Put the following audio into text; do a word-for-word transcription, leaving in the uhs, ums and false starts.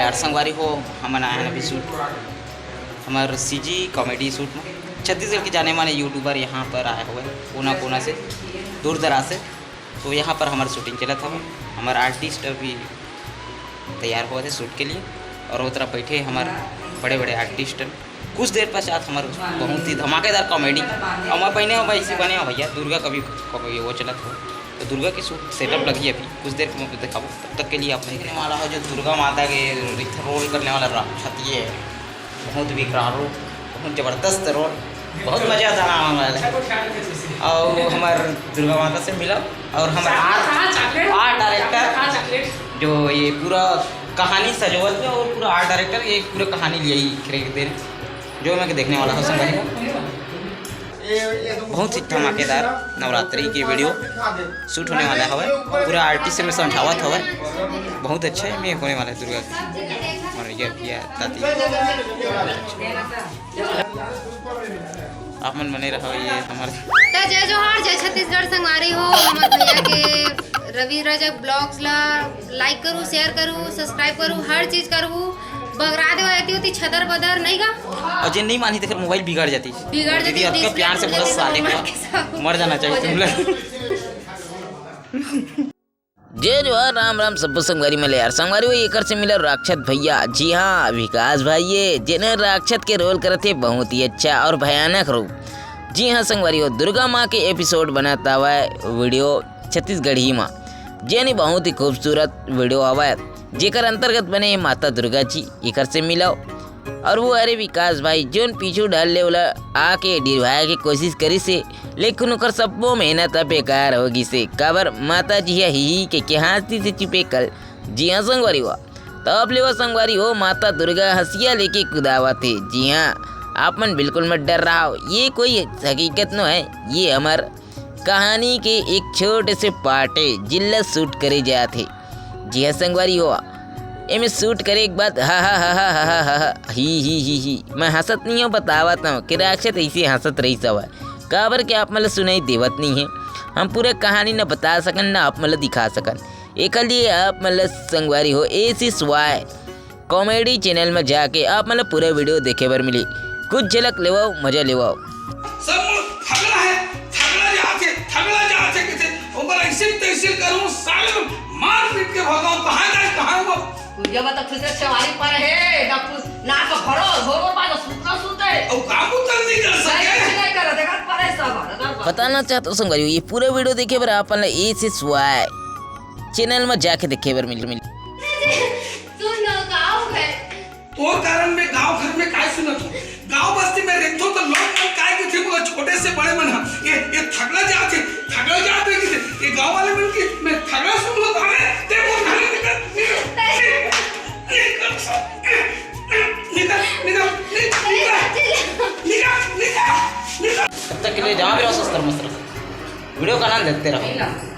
यार संगवारी हो, हमन आए हन अभी शूट, हमर सीजी कॉमेडी शूट में। छत्तीसगढ़ के जाने माने यूट्यूबर यहाँ पर आए हुए कोना कोना से, दूर दराज से। तो यहाँ पर हमर शूटिंग चलत हवे, हमर आर्टिस्ट अभी तैयार होवत हे शूट के लिए, और वो तरफ बैठे हमर बड़े बड़े आर्टिस्ट। कुछ देर पश्चात हमर बहुत ही धमाकेदार कॉमेडी, और मैं बने हो, मैं इसी बने हो भैया, दुर्गा कभी कभी वो चलत हो, तो दुर्गा के शूट सेटअप लगी अभी, कुछ देर में दिखाबो। तब तक के लिए आप देखने वाला हो जो दुर्गा माता के रिथ रोल करने वाला राक्षस ये है, बहुत विकराल रूप, बहुत जबरदस्त रोल, बहुत मजा आता आने वाला है। और हमार दुर्गा माता से मिला और हमार आर्ट, आर्ट डायरेक्टर जो ये पूरा कहानी सजोवत में और पूरा आर्ट डायरेक्टर ये पूरा कहानी लिया ही खरीद दे, जो मैं देखने वाला हूँ संगवारी। बहुत ही धमाकेदार नवरात्रि के वीडियो शूट होने वाला हवे। पूरा आर्टिस्ट में समझावत हवे, बहुत अच्छा है, मैं होने वाला है दुर्गा के। और ये भैया ताती, आप मन बने रहो, ये हमारे तो जय जोहार, जय छत्तीसगढ़ संगवारी हो। हमर भैया के रवि रजक ब्लॉग्स ला लाइक करू, शेयर करू, सब्सक्राइब करू, हर चीज करू। बगरा देवा एती ओती छदर बदर नहीं गा। और जे नहीं मानी तेकर मोबाइल बिगड़ जाती। बिगड़ जाती, दीदी, अतका प्यार से बोला, साले को मर जाना चाहिए तुम लोग। जय जोहार, राम राम, सब्बो संगवारी मन ल यार। संगवारी हो, एकर से मिला राक्षस भैया। जी हाँ, विकास भाई ये, जेने राक्षस के रोल करत हे, बहुत ही अच्छा और भयानक रूप। जी हाँ संगवारी हो, दुर्गा माँ के एपिसोड बनाता हुआ है वीडियो छत्तीसगढ़ी माँ, जेने बहुत ही खूबसूरत वीडियो आवा है, जेकर अंतर्गत बने माता दुर्गा जी। एकर से मिलाओ। और वो अरे विकास भाई, जोन पीछू डाल ले ओला आके डिरवाए के कोशिश करिस हे, लेकिन ओकर सब्बो मेहनत ह बेकार हो गिस हे। काबर माता जी ह ही ही के, के हाँसती से चुपे कल। जी हाँ संगवारी हुआ, तब ले वो संगवारी हो, माता दुर्गा हंसिया लेके कुदावत हे। जी हाँ, आप मन बिल्कुल मत डर रहा हो, ये कोई हकीकत नो है, ये हमर कहानी के एक छोटे से पार्ट हे, जिल्ला शूट करे जात हे। जी हाँ संगवारी हो, एमे शूट करे के बाद हा हा हा हा हा हा हा ही ही ही ही, मैं हंसत नहीं हूँ, बतावत हूँ कि राक्षस ऐसे हंसत रही सब है। काबर के आप मन ल सुनाई देवत नहीं है, हम पूरा कहानी न बता सकन न आप मन ल दिखा सकन। एकर लिए आप मन ल संगवारी हो एसी स्वाय कॉमेडी चैनल में जाके आप मन ल पूरा वीडियो देखे बर मिली। कुछ झलक लेवाओ, मजा लेवाओ। सब मोर थगला है, थगला जात हे, थगला जात हे कहिथे, ओकर ऐसे तैसे करूँ, साले ल मार पीट के भगाऊँ, कहाँ जाए, कहाँ वो? कुरिया में तो खुश से चवारी पर है, ना कुछ, ना तो भरो, भरो बाजो, सुतना सुते। अब काम उतल नहीं कर सके। नहीं, कुछ नहीं करो, देखा पर है सब, देखा पर। बताना चाहता हूँ संगवारी, ये पूरा वीडियो देखे बर आप मन ल एसी स्वाय चैनल में जाके देखे बर मिल, मिल। सुन ना, का हो गए? तोर कारण मैं गांव घर में काय सुनत हूँ? गांव बस्ती में रेंगथो तो लोग मन काय कहिथे मोला, छोटे से बड़े मन ह, ये, ये थगला जात हे, थगला जात हे कहिथे। ये गांव वाले मन के मैं थगला सुनहूँ तो, अरे, ते मोर घर ले निकल, निकल, निकल, निकल, निकल, निकल, निकल, निकल, निकल। तब तक के लिए जहाँ भी रहो, स्वस्थ रहो, मस्त रहो, वीडियो का आनंद लेते रहो।